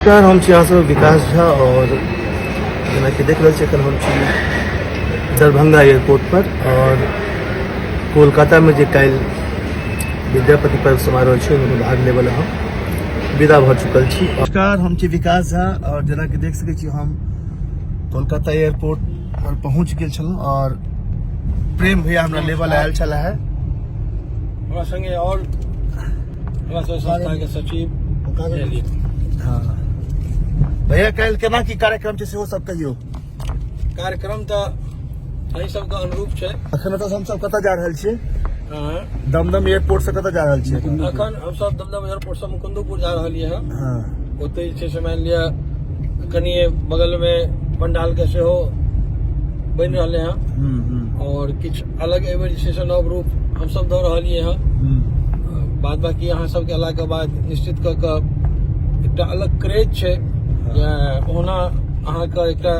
नमस्कार, हम छी अहाँ विकास झा और जेनाकि देख रहल छी एखन हम छी दरभंगा एयरपोर्ट पर और कोलकाता में जे काल्हि विद्यापति पर्व समारोह छै ओहिमे भाग लेबऽ लए हम विदा भऽ चुकल छी। नमस्कार, हम छी विकास झा और जेनाकि देख सकै छी हम कोलकाता एयरपोर्ट पर पहुँच गेल छलहुँ और प्रेम भैया हमरा लेबऽ लए आयल छलाह है। हमरा संगे और हमरा सब संस्था के सचिव। हाँ भैया, काल्हि केना की कार्यक्रम छै सेहो सब कहियौ। कार्यक्रम तऽ एहि सबके अनुरूप छै। अखन ओतऽ हम सब कतऽ जा रहल छियै? दमदम एयरपोर्ट से कतऽ जा रहल छियै? अखन हम सब दमदम एयरपोर्ट से मुकुंदपुर जा रहलियै हँ। ओतै जे छै से मानि लिअ कनिये बगल मे पंडाल के सेहो बनि रहलै हँ और किछु अलग एहि बेर जे छै से नव रूप हमसब दऽ रहलियै हँ। बाद बाकी अहाँ सबके अयलाके बाद निश्चित कऽ कऽ एकटा अलग क्रेज छै जे ओहुना अहाँके एकटा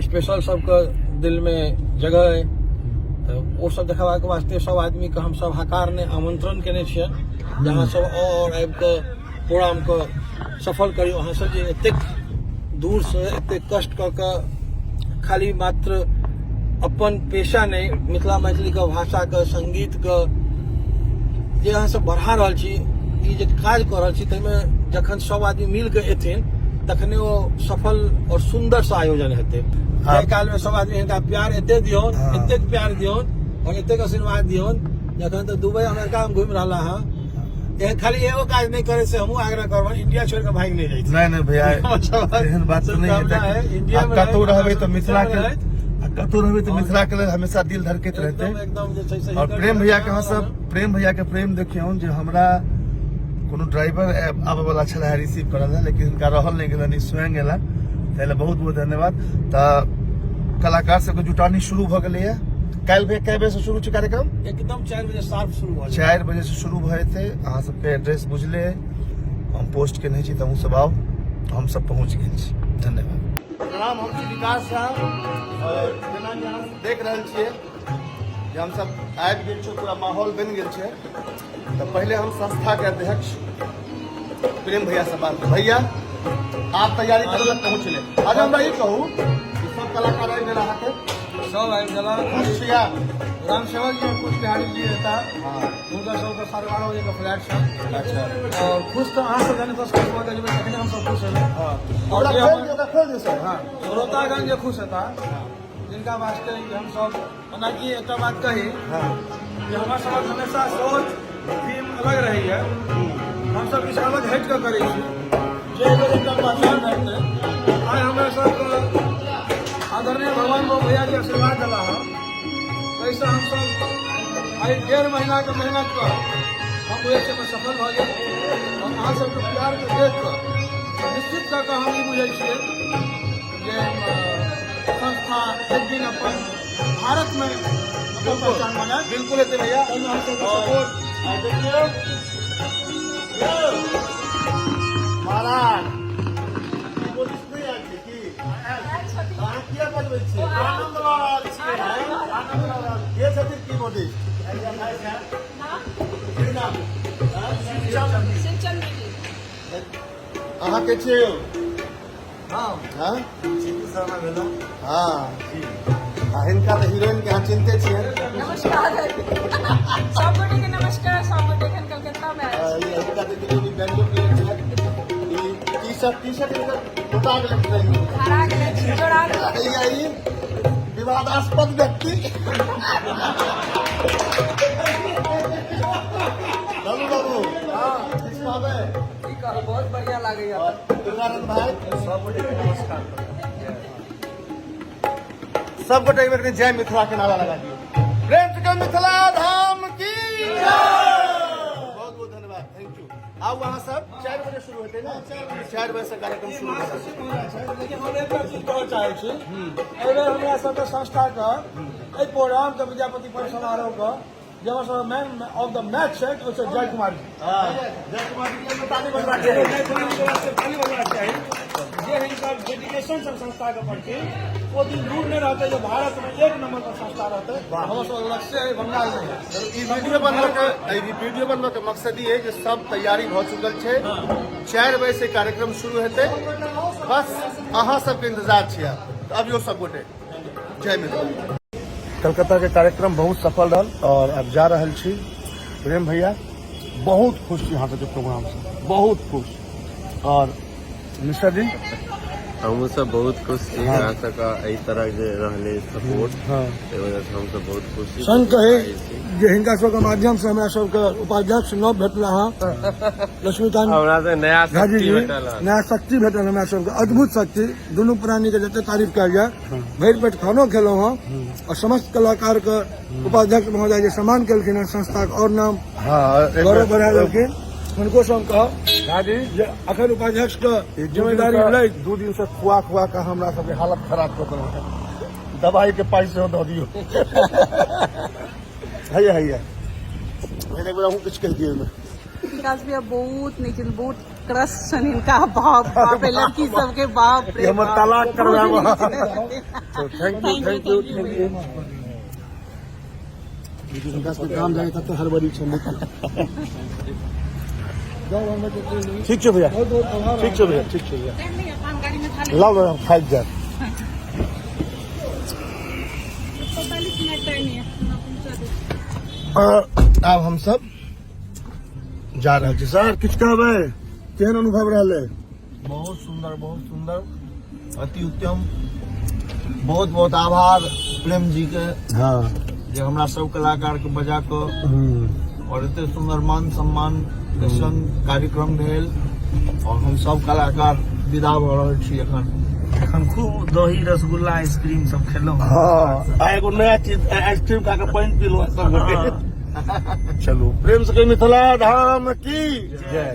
स्पेशल सबके दिलमे जगह अइ, तऽ ओ सब देखेबाक वास्ते सब आदमीके हमसब हकार नहि आमंत्रण केने छियनि जे अहाँ सब आउ और आबि कऽ प्रोग्रामके सफल करियौ। अहाँ सब जे एतेक दूरसँ एतेक कष्ट कऽ कऽ खाली मात्र अपन पेशा नहि, मिथिला मैथिलीके भाषाके संगीतके जे अहाँ सब बढ़ा रहल छी, ई जे काज कऽ रहल छी, ताहिमे जखन सब आदमी मिल कऽ एथिन तखने ओ सफल और सुन्दर से आयोजन हेतै। जाहि कालमे सब आदमी हिनका प्यार एते दियौन, एतेक प्यार दियौन और एतेक आशीर्वाद दियौन, जखन तऽ दुबई अमेरिका में घुमि रहला हँ, एहन खाली एगो काज नहि करे से हमहूँ आग्रह करबनि, इंडिया छोड़ि कऽ भागि नहि जाइ। नहीं नहीं भैया, एहन बात तऽ नहि हेतै। इंडिया आ में कतहु रहैत, रहबै तऽ मिथिला के रहैत। आ कतहु रहबै तऽ मिथिला के लेल हमेशा दिल धड़कैत रहतै। एकदम एकदम जे छै से और प्रेम भैया के अहाँ सब प्रेम भैया के प्रेम देखियौ जे हमरा कोनो ड्राइवर आबऽ वाला छलै रिसीव करऽ लए, लेकिन हिनका रहल नहि गेलनि, स्वयं एला, ताहि लए बहुत बहुत धन्यवाद। तऽ कलाकार सबके जुटानी शुरू भऽ गेलैए। काल्हि भैया कए बजे से शुरू छै कार्यक्रम? एकदम 4 बजे शार्प शुरू भऽ जेतै। 4 बजे से शुरू भऽ जेतै। अहाँ सबके एड्रेस बुझले अइ, हम पोस्ट केने छी, तऽ अहूँ सब आउ। हम सब पहुँच गेल छी। धन्यवाद। प्रणाम, हम छी विकास झा और जेना कि अहाँ सब देख रहल छियै जे हम सब आबि गेल छी, पूरा माहौल बनि गेल छै। तऽ पहिले हम संस्था के अध्यक्ष प्रेम भैया से बात। भैया, आप तैयारी करे लए पहुँचले। अच्छा, हमरा ई कहू कि सब कलाकार आबि गेल अहाँके? सब आबि गेला। खुश छियै? राम सेवक जी, कुछ बिहारी जी रहता, हुनका सबके 12:30 बजे के फ्लाइट छै। और खुश तऽ अहाँ सब जानी खुश भऽ जेबै तखने हम सब खुश हेबै। और ओकरा जे खोलि हमर दियौ, ओकरा खोलि दियौ सर। श्रोतागण जे खुश हेता, जिनका वास्ते ई हमसब, ओनाकि एकटा बात कही जे हमर सबक हमेशा सोच थीम अलग रहैया, हमसब किछु अलग हटि कऽ करै छी जे एहि बेर एकटा पहचान भेटतै। आइ हमरा सबके आदरणीय भगवान बाबू भैया जी आशीर्वाद देला हँ, ताहिसँ हमसब आइ 1.5 महीनाके मेहनत कऽ हम ओहि सबमे सफल भऽ गेल। और अहाँ सबके प्यारके देख कऽ निश्चित कऽ कऽ हम ई बुझै छियै जे संस्था एक दिन अपन भारत में अपन पहचान बनायत। बिल्कुल हेतै भैया। ताहिमे हम सबके सपोर्ट। आ देखियौ यौ महाराज, ई पुलिस नहि आयल छै की? अहाँ किया बजबै छियै? आनंद लऽ रहल छियै, आनंद लऽ रहल। के छथिन कीबोर्डिस्ट? की नाम? अहाँ के छियै यौ? हाँ। शर्मा भेलहुँ। हाँ, आ हिनका तऽ हीरोइन के अहाँ चिन्हते छियै। नमस्कार सब गोटे के, नमस्कार सब गोटे। एखन कलकत्ता में आयल छी। ई हिनका देखियौ, ई बैंजो प्लेयर छथि। ई टी शर्ट हिनकर टोटा गेलै ट्रेन में। हरा गेलै, चोरा गेलै। ई विवादास्पद व्यक्ति बाबू बाबू, हाँ, किछु कहबै? की कहू, बहुत बढ़िया लागैया। और दुर्गानंद भाई। सब गोटे के नमस्कार। सब गोटे एक बेर जय मिथिला के नारा लगा दियौ। प्रेम से कहो मिथिला धाम की बहुत बहुत धन्यवाद, thank you. आउ अहाँ सब, 4 बजे शुरू हेतै ने? 4 बजे से कार्यक्रम शुरू हेतै। लेकिन हम एकटा चीज कहऽ चाहै छी, एहि बेर हमरा सबके संस्थाके एहि प्रोग्रामके विद्यापति पर्व समारोहके जे हमर सब मैन ऑफ the match छै, ओ छै जय कुमार जी। जय कुमार जी के ताली बजबाक चाही। जय कुमार जी के वास्ते ताली बजबाक चाही, जे हिनकर डेडिकेशन ऐसन सब संस्था के प्रति ओ दिन दूर नहि रहतै जे भारत में एक नंबर पर संस्था रहतै। हमर सब लक्ष्य है बंगाल में। ई वीडियो बनबऽ के, ई वीडियो बनबऽ के मकसद ई है जे सब तैयारी भऽ चुकल छै। 4 बजे से कार्यक्रम शुरू हेतै, बस अहाँ सबके इंतजार छै। आब अबियौ सब गोटे। जय मिथिला। कलकत्ता के कार्यक्रम बहुत सफल रहल और अब जा रहल छी। प्रेम भैया बहुत खुश छी अहाँ सबके प्रोग्राम से, बहुत खुश। और मिश्रा जी हमहूँ सब बहुत खुश छी। अहाँ सबके एहि तरह जे रहलै सपोर्ट, ताहि वजह से हमसब बहुत खुश छी। संग कहे जे हिनका सबके माध्यम से हमरा सबके उपाध्यक्ष नव भेटला हँ, लक्ष्मीकांत हमरा से नया झाजी शक्ति जी भेटल हँ। नया शक्ति भेटल हमरा सबके, अद्भुत शक्ति। दुनू प्राणी के जते तारीफ कयल जाय, भरि पेट खानो खेलहुँ हँ और समस्त कलाकार के उपाध्यक्ष महोदय जे सम्मान केलखिन हँ, संस्थाक और नाम गौरव बढ़ा देलखिन, हुनको से हम कहब झाजी जे अखन उपाध्यक्ष के जिम्मेदारी लैत 2 दिन से खुआ खुआ के हमरा सबके हालत खराब कऽ देलक। दवाई के पाइ सेहो दऽ दियौ। हैया हैया एक बेर अहूँ किछु कहि दियौ ओहिमे। विकास भैया बहुत नीक छथिन, बहुत क्रश छनि हिनका। बाप बाप रे, लड़की सबके बाप रे हमर बाप। तलाक करवाएब। बहुत thank you, thank you, thank you. हिनका सबके काम जाए तब तऽ हड़बड़ी छै। ठीक छै भैया, बहुत बहुत आभार। ठीक छै भैया, ठीक छै भैया। लाउ हम खाइ जायब। 45 मिनट टाइम है, आब हम सब जा रहल छी। सर किछु कहबै, केहन अनुभव रहलै? बहुत सुंदर, बहुत सुंदर, अति उत्तम। बहुत बहुत आभार प्रेम जी के जे हमरा सब कलाकार के बजा कऽ और एते सुंदर मान सम्मान के संग कार्यक्रम भेल और हम सब कलाकार विदा भऽ रहल छी। एखन एखन खूब दही रसगुल्ला आइसक्रीम सब खेलहुँ। हाँ, आ एगो नया चीज आइसक्रीम खा के पानि पीलहुँ सब गोटे। चलू प्रेम से कही मिथिला धाम की जय।